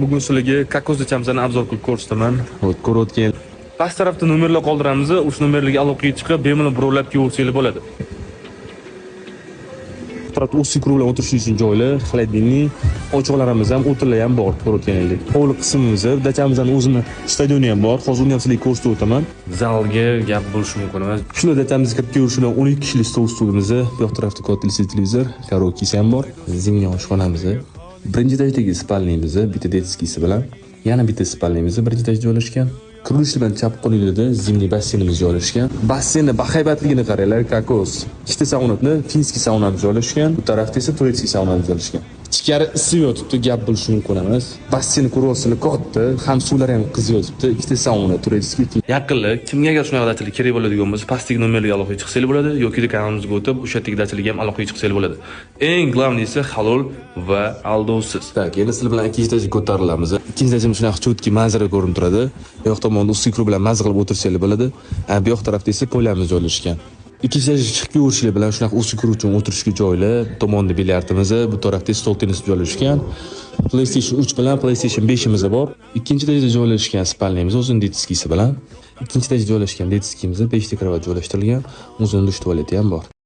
Bugun sizlarga Kokos dachamizni обзор qilib ko'rsataman. Вот, ko'rayotgan. Past tarafda nomerlar qoldiramiz. O'sha nomerlarga aloqaga chiqib, bemalol birovlab kelaversanglar bo'ladi. Bu tarafda узкий круг bilan o'tirish uchun joylar, холодильник, ochiqlarimiz ham, o'tinlar ham bor, ko'rayotganingizdek. Hovli qismimiz, dachamizning o'zini stadioni ham bor. Hozir uni ham sizlarga ko'rsatib o'taman. Zalga gap bo'lishi mumkin emas. Shular dachamizga kirib kelish bilan 12 kishilik stol stulimiz, bu yoq tarafda katta televizor, karaokesi ham bor. Зимний oshxonamiz. Birinchi etajdagi спальня miz bitta детский si bilan, yana bitta спальня miz birinchi etajda joylashgan. Kirilishi bilan chap qo'lingizda зимний basseynimiz joylashgan. Basseynni bahaybatligini qaranglar, kokos. Ikkita saunatni, финский saunamiz joylashgan. Bu tarafda esa турецкий saunamiz joylashgan. Ichkari isib yotibdi, gap bo'lishi mumkin emas. Basseynni ko'ryapsizlar, katta, ham suvlari ham qizib yotibdi. Ikkita sauna, турецкий. Yaqinlar, kimga agar shunaqa dachalar kerak bo'ladigan bo'lsa, pastdagi nomerlarga aloqaga chiqsanglar bo'ladi yoki kanalimizga o'tib, o'sha yerdagi dachalarga ham aloqaga chiqsanglar bo'ladi. Eng главный si halol va aldovsiz. Так, endi sizlar bilan ikkinchi etajga ko'tarilamiz. Ikkinchi etajimiz shunaqa чёткий manzara ko'rinib turadi. Bu yoq tomonda узкий круг bilan mazza qilib o'tirsanglar bo'ladi. Bu yoq tarafda esa поля miz joylashgan. Ikkinchi etajga chiqib kelaverishlar bilan shunaqa узкий круг uchun o'tirishga joylar, bu tomonda bilyardimiz, bu tarafda stol tennis joylashgan. PlayStation 3 bilan PlayStation 5imiz bor. Ikkinchi etajda joylashgan спальня miz o'zini детский si bilan. Ikkinchi etajda joylashgan детский mizda 5 ta кровать joylashtirilgan, o'zini dush tualeti ham bor.